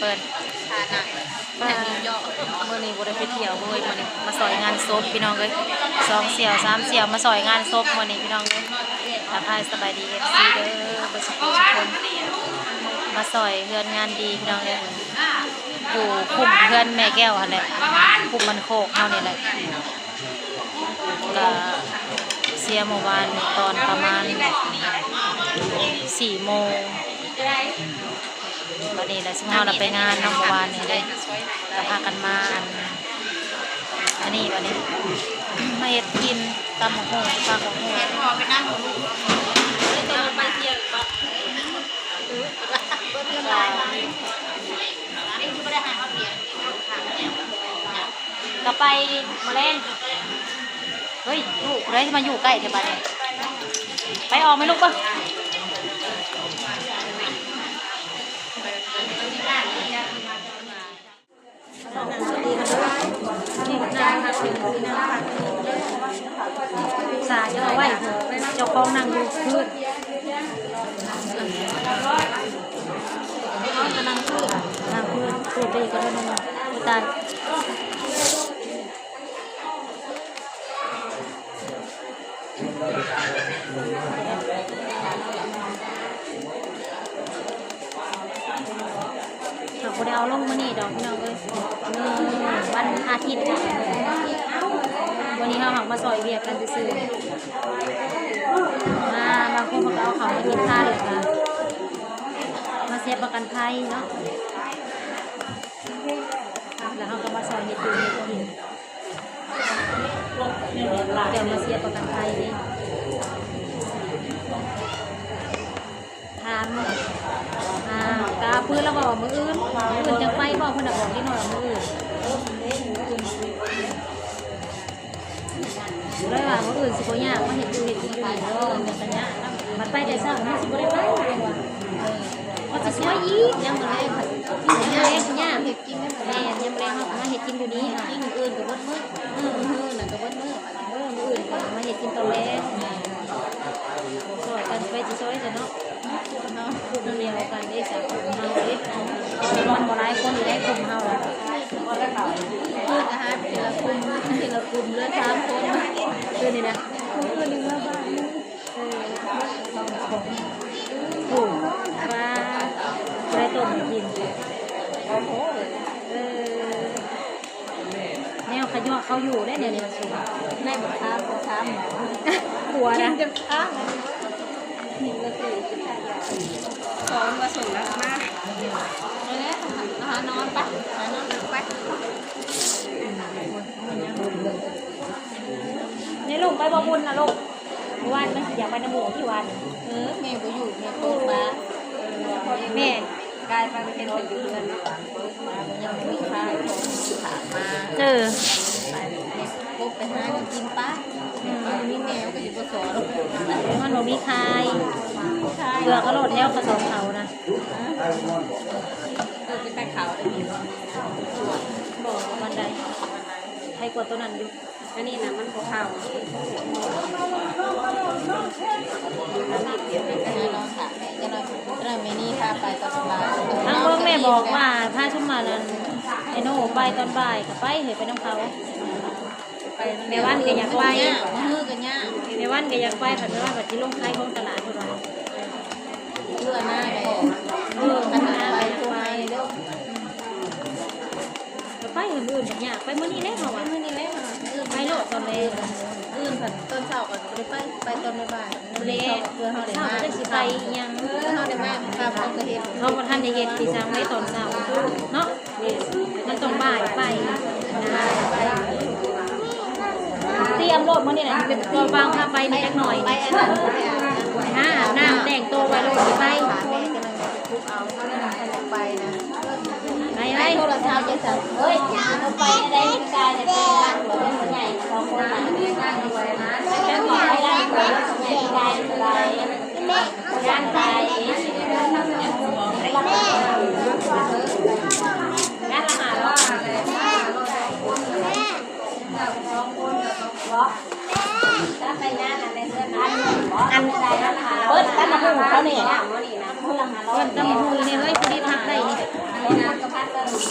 ເພິ່ນ ອ່າ ມື້ນີ້ບໍ່ໄດ້ໄປທ່ຽວເວີຍ ມື້ນີ້ມາຊ່ອຍງານສົບພີ່ນ້ອງເອີຍ ສອງສ່ຽວສາມສ່ຽວມາຊ່ອຍງານສົບມື້ນີ້ພີ່ນ້ອງເອີຍ. ທັກທາຍສະບາຍດີເອັຟຊີເດີ ເບິດສຸກຄົນ ມາຊ່ອຍເຮືອນງານດີພີ່ນ້ອງເອີຍ ຢູ່ຄຸ້ມເຮືອນແມ່ແກ້ວຫັ້ນແຫຼະ ຄຸ້ມບ້ານໂຄກເຮົານີ້ແຫຼະ. ກະເສຍມື້ວານນີ້ຕອນປະມານສີ່ໂມງ ບັດນີ້ລະຊຸມເຮົາລະໄປງານເນາະ ມື້ວານນີ້ເດ້ ກະພາກັນມາອັນ ອັນນີ້ບັດນີ້ ມາເຮັດກິນ ຕຳບັກຫຸ່ງ ຜັກບັກຫຸ່ງ ກະໄປມື້ແລງ. ເຮີ້ຍ ລູກຜູ້ໃດຊິມາຢູ່ໃກ້ແທ້ບາດນີ້ ໄປອອກແມ່ລູກເບິ່ງ. ສາຈະເອົາໄວ້ ເຈົ້າຂອງນັ່ງຢູ່ພື້ນ ນັ່ງພື້ນ ນັ່ງພື້ນ ເປີດໄປອີກກໍໄດ້ ໂອ້ຍ ຕາຍ. ເຮົາບໍ່ໄດ້ເອົາລົງມື້ນີ້ດອກພີ່ນ້ອງເອີຍ ມື້ວັນອາທິດ ມື້ນີ້ເຮົາຫາກມາຊ່ອຍວຽກກັນຊື່ໆ ມາ ບາງຄົນເພິ່ນກໍເອົາເຂົ້າມາກິນທານ ແລ້ວກໍມາເສຍປະກັນໄພເນາະ ແລ້ວເຮົາກໍມາຊ່ອຍເຮັດຢູ່ເຮັດກິນ. ແລ້ວມາເສຍປະກັນໄພເດ້ ຖາມ ອ່າ ກະເພິ່ນລະເວົ້າມື້ອື່ນ ມື້ອື່ນຈັ່ງໄປບໍ ເພິ່ນນະບອກເດັກນ້ອຍວ່າມື້ອື່ນ ເລີຍວ່າມື້ອື່ນຊິບໍ່ຍາກ ມາເຮັດຢູ່ເຮັດກິນຢູ່ນີ້ເດີ ມັນກະຍາກນຳ ບັດໄປແຕ່ເຊົ້າມັນຊິບໍ່ໄດ້ໄປ ເພາະຊິຊ່ວຍອີກ ຍາມມື້ແລງ ຍາມແລງຊິຍາກ ກິນໄດ້ບໍ່ ແມ່ນ ຍາມແລງເຮົາກໍມາເຮັດກິນຢູ່ນີ້ ກິນມື້ອື່ນກໍເບິດມື້ ມື້ອື່ນກໍເບິດມື້ ເອີ ມື້ອື່ນກໍມາເຮັດກິນຕອນແລງ ຊ່ອຍກັນໄປຊິຊ່ອຍກັນເນາະ ເຮົາຄົນດຽວກັນເດ້ ສາວເຮົາເດ້ ມັນບໍ່ຫຼາຍຄົນຢູ່ໃນກຸ່ມເຮົາ ຄືອາຫານແຕ່ລະກຸ່ມ ແຕ່ລະກຸ່ມເຫຼືອສາມຄົນ ຄືນີ້ນະ ຄືໜຶ່ງລະບາດໜຶ່ງ. ເອີ ໂອ້ ວ່າບໍ່ໄດ້ຕົ້ມໃຫ້ກິນ ໂອ້ໂຫ ເອີ ແນວຂະຫຍອກເຂົາຢູ່ເດ້ແນວນີ້ ມາສູ່ ໃນບັກຄາມ ບັກຄາມ ຂົວນະ ກິນຈົນຄ້າງ ສອງມາສົ່ງແລ້ວມາ ໄປແລ້ວ ຫານອນໄປ ຫານອນໄປ ນີ້ລູກໄປບໍ່ບຸນນະລູກ. ເມື່ອວານມັນຊິຢາກໄປນຳໝູ່ທີ່ວານ ເອີ ແມ່ບໍ່ຢູ່ ແມ່ໂທມາ ແມ່ກາຍໄປປະເທດໄປຢູ່ເຮືອນເນາະ ຍັງບໍ່ຂາຍຂອງ ເອີ ຄົບໄປຫາແນວກິນປະ ມີແມ່ກໍຊິບໍ່ສອນ ມັນບໍ່ມີຂາຍ ເກືອກະໂລດແລ້ວ ກະສອບເຂົານະ ເອີ ໄປຂາຍເຂົາໄດ້ມີບໍ່ ບໍ່ປານໃດ ໃຫ້ກວ່າໂຕນັ້ນຢູ່. ອັນນີ້ນະມັນບໍ່ເຂົ້າ ລອງຖາມແມ່ຈັກໜ່ອຍ ແມ່ນີພາໄປຕອນບ່າຍ ທາງເບິ່ງແມ່ບອກວ່າພາຊຸມມານັ້ນ ໄອ້ໂນໄປຕອນບ່າຍກໍໄປເຮີ້ຍ ໄປນຳເຂົາ ແມ່ວັນກໍຢາກໄປ ມື້ກໍຍາກ ແມ່ວັນກໍຢາກໄປ ຄັນແມ່ວັນວ່າຊິລົງຂາຍຂອງຕະຫຼາດ ເພິ່ນວ່າ ເພື່ອໜ້າໄປ ເອີ ຄັນໜ້າໄປ ໄປເດີ. ກໍໄປມື້ອື່ນບັກຍາກ ໄປມື້ນີ້ແຫຼະເຮົາວ່າ ໄປມື້ນີ້ແຫຼະ ໄປໂລດຕອນແລງ ອື່ນພັດຕອນເຊົ້າກໍບໍ່ໄດ້ໄປ ໄປຕອນບ່າຍໆ ແລະ ເພື່ອເຮົາໄດ້ມາ ເຮົາກໍຈັກຊິໄປອີ່ຫຍັງ ເພື່ອເຮົາໄດ້ມາຄ່ຳເຮົາກໍເຮັດ ເຮົາບໍ່ທັນໄດ້ເຮັດທີ່ສັງໃດຕອນເຊົ້າເນາະ ມັນຕ້ອງບ່າຍໄປ ຕຽມໂລດມື້ນີ້ນະ ຕອນບາງພາໄປນີ້ຈັກໜ່ອຍ ໄປອັນນັ້ນ ຫາອາບນ້ຳແຕ່ງໂຕໄວ້ໂລດຊິໄປ. ໄປໄປ ໂທລະສັບຈັ່ງຊັ້ນ ເອີຍ ເອົາໄປໄດ້ກາຍເປັນຫຼັກເປັນໃຫຍ່ສອງຄົນນະ ໄປໄດ້ກາຍສະບາຍ ງານໄປ ງານລະຫ້າຮ້ອຍ ອັນ ເບິດຕຳບັກຫຸ່ງເຂົານີ້ ເບິດຕຳບັກຫຸ່ງນີ້ເຮີ້ຍ ຜູ້ດີພັກໄດ້ນີ້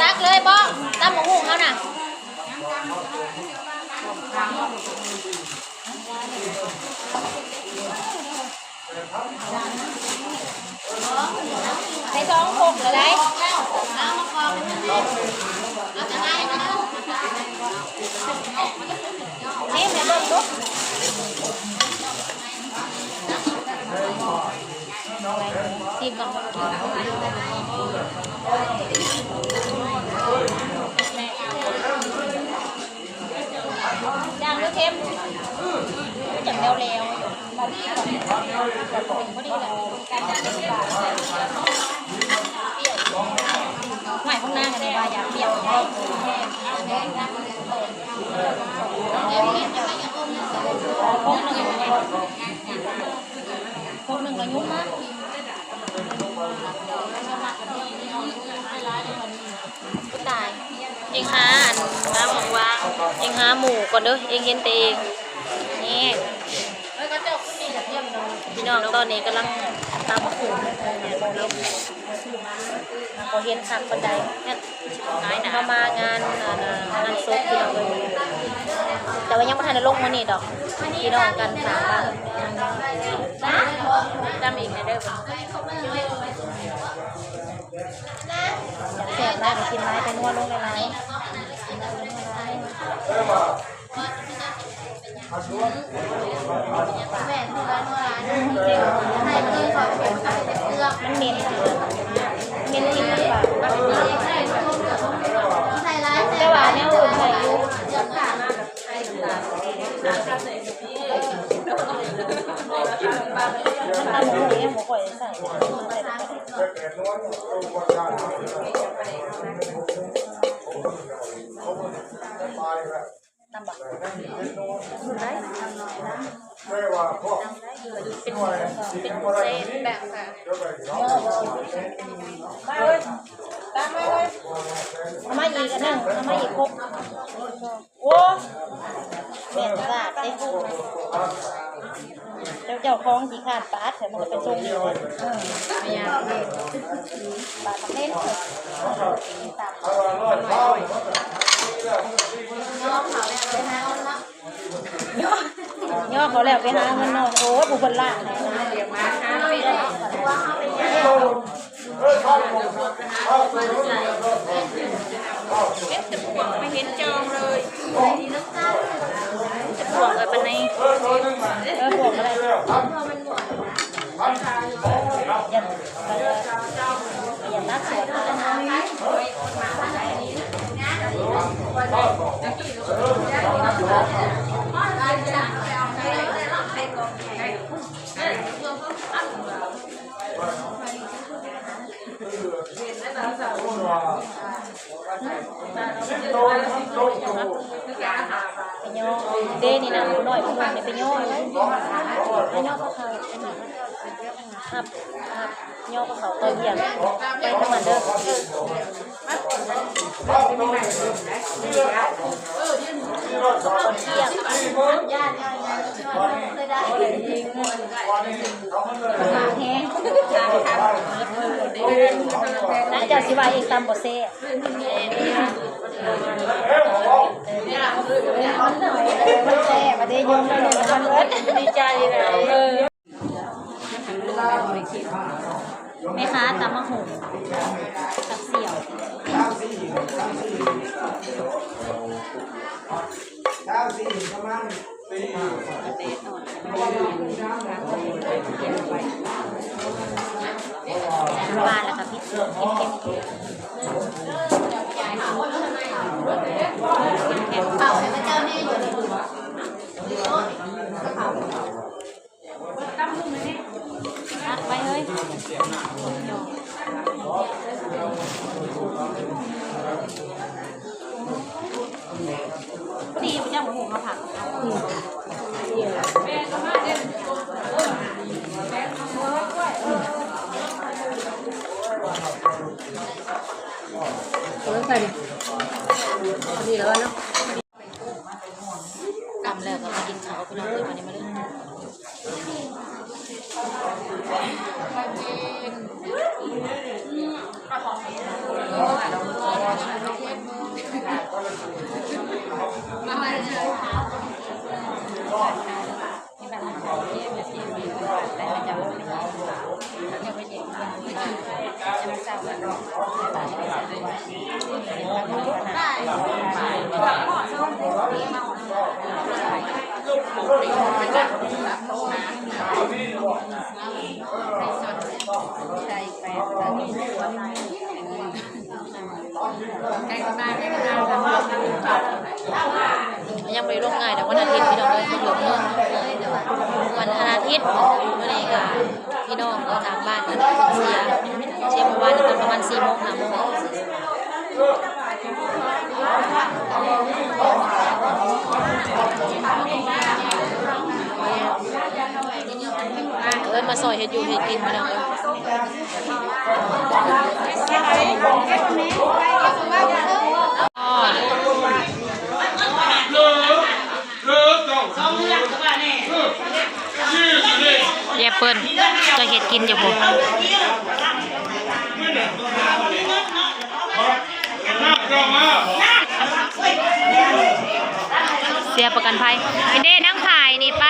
ຕັກເລີຍບໍ່? ຕຳບັກຫຸ່ງເຮົານະ. ໃສ່ສອງຄົກເລີຍໄດ໋. ຊີມໃຫ້ເບິ່ງດູ. ຊີມກ່ອນ. ຈາງຫຼືເຄັມ? ມັນຈັ່ງແຫຼວໆ ພໍດີແຫຼະ. ຫ້ວຍ ຂອງນາງອັນນີ້ວ່າຢາກປ່ຽວ. ຄົກໜຶ່ງກໍຫຍຸ້ງມາ. ຕາຍ ເອັງຫາອັນ ມາວ່າງໆ ເອັງຫາໝູ່ກ່ອນເດີ ເອັງເຫັນແຕ່ເອງ. ນີ້ ພີ່ນ້ອງ ຕອນນີ້ກຳລັງຕຳໝາກຫຸ່ງ ບໍ່ເຫັນຄັກປານໃດ. ເຮົາມາງານ ອັນ ງານສົບພີ່ນ້ອງເອີຍ ແຕ່ວ່າຍັງບໍ່ທັນໄດ້ລົງມື້ນີ້ດອກ ພີ່ນ້ອງກັນຖາມວ່າ ຕຳອີກແດ່ເດີ. ຢາກແຊບຫຼາຍກໍກິນຫຼາຍ ແຕ່ນົວລົງຫຼາຍໆ. ມັນເໝັນ ເໝັນກິນມັນປາກ ແຕ່ວ່າແນວອື່ນໄດ້ຢູ່. ຕຳບັກຫຸ່ງຍັງບໍ່ຄ່ອຍໄດ້ໃສ່ ຕຳບັກ ເປັນ ເປັນເສັ້ນແບບ ມາເອີຍ ຕາມມາເອີຍ ເອົາມາອີກອັນໜຶ່ງ ເອົາມາອີກຄົກ. ໂອ້ ແມ່ນສາດເດ້ ເຈົ້າ ເຈົ້າຂອງຂີ້ຄ້ານປາດ ແຕ່ມັນກໍເປັນຊົງນີ້ເດ້. ເອີ ແມ່ນ ປາດບັກເຫຼັ້ນ ຍໍເຂົາແລ້ວໄປຫາເງິນເນາະ ຍໍເຂົາແລ້ວໄປຫາເງິນເນາະ. ໂອ້ຍ ຜູ້ເພິ່ນລ້າງໃຫ້ ເຫັນແຕ່ພວກ ໄມ່ເຫັນຈອງເລີຍ ຈະພວກເອີຍປານໃດ ເອີ ພວກກໍໄດ້ ຢ່າຕັດສວນ ໄປຍໍເດ້ນີ້ນະ ຜູ້ນ້ອຍຜູ້ໜຸ່ມນີ້ໄປຍໍໄວ້ ໄປຍໍພວກເຂົາ ຮັບ ຮັບຍໍພວກເຂົາເຂົ້າວຽກ ໄປທາງນັ້ນເດີ. ນາເຈົ້າຊິວ່າເອງຕຳບໍ່ແຊບ ແຊບ ບໍ່ໄດ້ຍົມ ມັນເບິດ ດີໃຈແລ້ວ. ແມ່ຄ້າຕຳໝາກຫຸ່ງກັບສ່ຽວ ປາແລ້ວກໍພິດເຄັມໆ. ຕັກໄວ້ເຮີ້ຍ ພໍດີບໍ່ຈັກໝາກຫຸ່ງມາຜັກ ອືມ ເອີ ໃສ່ນີ້ ພໍດີແລ້ວເນາະ. ຕຳແລ້ວກໍມາກິນເຂົ້າ ພີ່ນ້ອງເອີຍ ມາເດີ ມາເດີ. ຍັງບໍ່ໄດ້ລົງງ່າຍດອກ ວັນອາທິດພີ່ນ້ອງເອີຍ ບໍ່ຖືກມື້ ວັນອາທິດ ມື້ນີ້ກໍພີ່ນ້ອງກໍທາງບ້ານເພິ່ນເສຍ ເສຍເມື່ອວານນີ້ຕອນປະມານສີ່ໂມງ ຫ້າໂມງ. ເອີ້ນມາຊ່ອຍເຮັດຢູ່ເຮັດກິນພີ່ນ້ອງເອີຍ. ແອບເປິ້ນ ເຈົ້າເຮັດກິນຢູ່ພຸ້ນ. ເສຍປະກັນໄພ ເປັນເດ້ ນາງພາຍນີ້ໄປ.